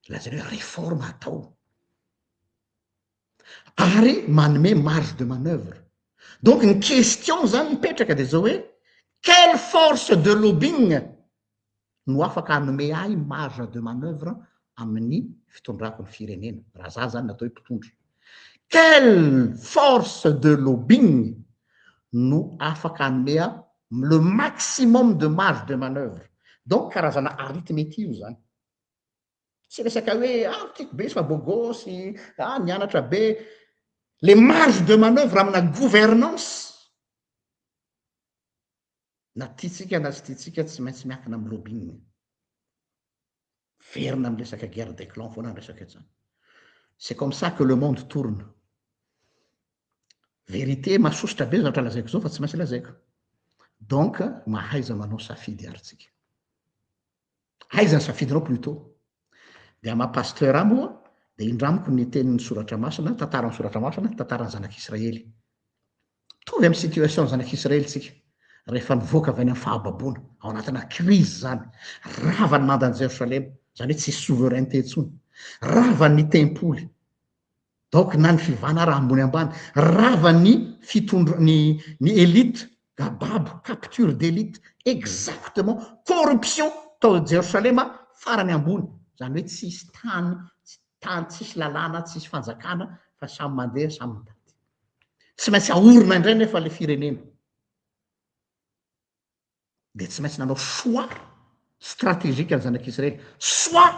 lazaina hoe réforme atao. Ary manome marge de manoeuvre. Donc ny question zany mipetraka dia zao hoe. Quelle force de lobbying no afaka hanome ahy marge de manoeuvre amin'ny fitondrako ny firenena, raha za zany natao hoe mpitondra? Quelle force de lobbying no afaka hanome ahy le maximum de marge de manoeuvre? Donc karazana arithmétie io zany. Tsy resaka hoe ah tiako be izy fa beau gosse, ah nianatra be. Le marge de manoeuvre amina gouvernance na tiantsika na tsy tiantsika tsy maintsy miankina amin'ny lobbying. Verina amin'ny resaka guerre des clans foana ny resaka eto zany. C'est comme ça que le monde tourne. Vérité mahasosotra be zavatra lazaiko zao fa tsy maintsy lazaiko. Donc mahaiza manao safidy ary tsika. Aiza ny safidinao plutot? Dia maha pasteur ahy moa dia indramiko ny tenin'ny soratra masina, tantaran'ny soratra masina, tantaran'ny zanak'Israely. Mitovy amin'ny situation ny zanak'Israely tsika rehefa nivoaka avy any amin'ny fahababoana, ao anatina crise zany, rava ny mandan'i Jerosalema, zany hoe tsisy souveraineté intsony, rava ny tempoly, Donc na ny fivana ara ambony ambany, rava ny fitondra ny ny elite gababo, capture d'elite, exactement, corruption tao Jerosalema farany ambony, zany hoe tsisy tany, tsy tany tsisy lalàna, tsisy fanjakana fa samy mandeha samy mitady. Tsy maintsy ahorina indray nefa le firenena. Dia tsy maintsy nanao choix stratégique ny zanak'Israely, soit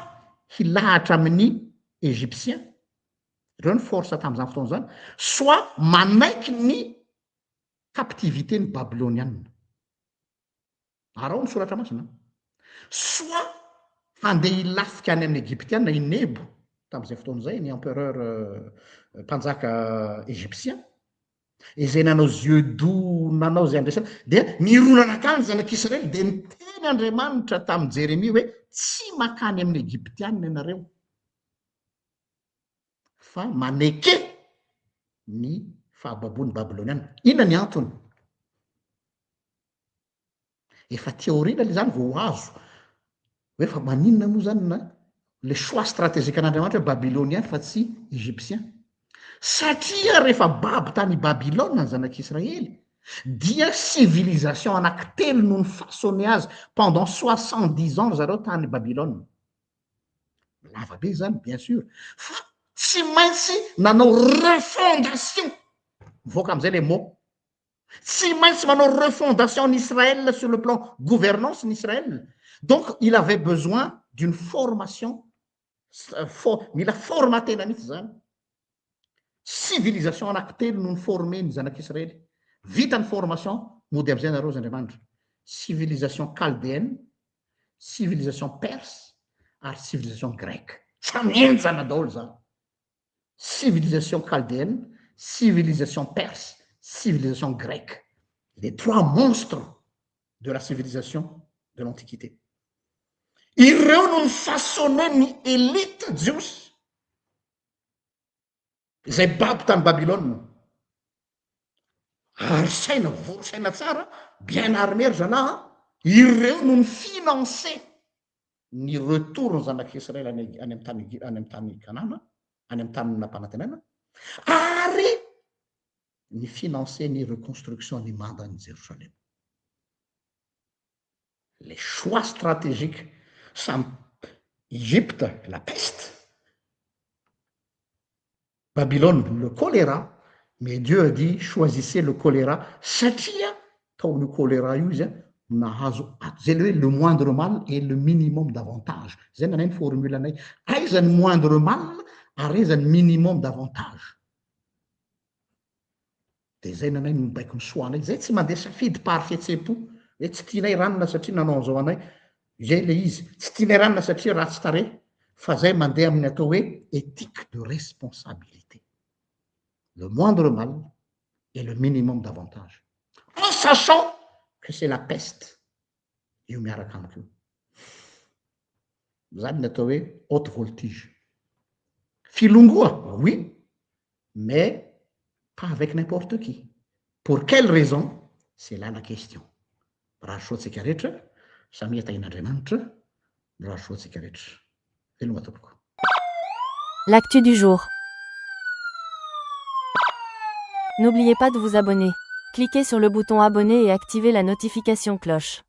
hilahatra amin'ny Égyptien, ireo ny force tamin'izany fotoana izany, soit manaiky ny captivité ny Babyloniana. Araho ny soratra masina. Soit handeha hilafika any amin'ny Egyptiana i Nebo tamin'izay fotoana izay, ny empereur mpanjaka égyptien, Izay nanao yeux doux nanao izay andresana dia nirona nankany ny zanak'Israely dia niteny Andriamanitra tamin'i Jeremia hoe tsy makany amin'ny Egyptiana ianareo fa maneke ny fahababoan'ny Babyloniana. Inona ny antony? Efa aty aoriana le zany vao ho azo hoe fa maninona moa zany na le choix stratégique an'Andriamanitra hoe babylonien fa tsy égyptien. Satria rehefa babo tany Babylone ny zanak'Israely dia civilisation anankitelo no ni-façonner azy pendant 70 ans ry zareo tany Babylone. Lava be izany bien sûr fa tsy maintsy nanao refondation, mivoaka amizay le mot Tsy maintsy manao refondation ny Israël sur le plan gouvernance ny Israël. Donc il avait besoin d'une formation, mila formater-na mihitsy zany. Civilisation anankitelo no ni-former ny zanak'Israely. Vita ny formation, mody amizay nareo hozy Andriamanitra. Civilisation chaldéenne, civilisation perse ary civilisation grecque. Samy henjana daholo zany. Civilisation chaldéenne, civilisation perse, civilisation grecque. Les trois monstres de la civilisation de l'antiquité. Ireo no ni-façonner ny élite jiosy izay babo tany Babylone. Ary saina, vory saina tsara, bien armé ry zalahy an, ireo no ni-financer ny retour ny zanak'Israël any any amin'ny tany any amin'ny tany Kanana, any amin'ny tany nampanantenaina, ary ny financer ny reconstruction ny mandan'i Jerosalema. Les choix stratégiques samy Egypte, la peste, Babylone, le choléra, mais Dieu a dit choisissez le choléra satria tao amin'io choléra io izy no nahazo ato. Zay le hoe le moindre mal et le minimum d'avantage. Zay nanay ny formule anay. Aiza ny moindre mal ary aiza ny minimum d'avantage. Dia zay nanay ny mibaiko ny soa anay. Zay tsy mandeha safidy par fihetseham-po. Hoe tsy tianay ranona satria nanao an'izao anay. Izay ilay izy. Tsy tianay ranona satria ratsy tarehy. Fa zay mandeha amin'ny atao hoe éthique de responsabilité. Le moindre mal et le minimum d'avantage. En sachant que c'est la peste io miaraka amiko io. Zany ny atao hoe haute voltige. Filongoa, oui, mais pas avec n'importe qui. Pour quelle raison? C'est là la question. Mirary soa antsika rehetra, samia tahin'Andriamanitra, mirary soa antsika rehetra. Veloma tompoko. L'actu du jour. N'oubliez pas de vous abonner. Cliquez sur le bouton abonner et activez la notification cloche.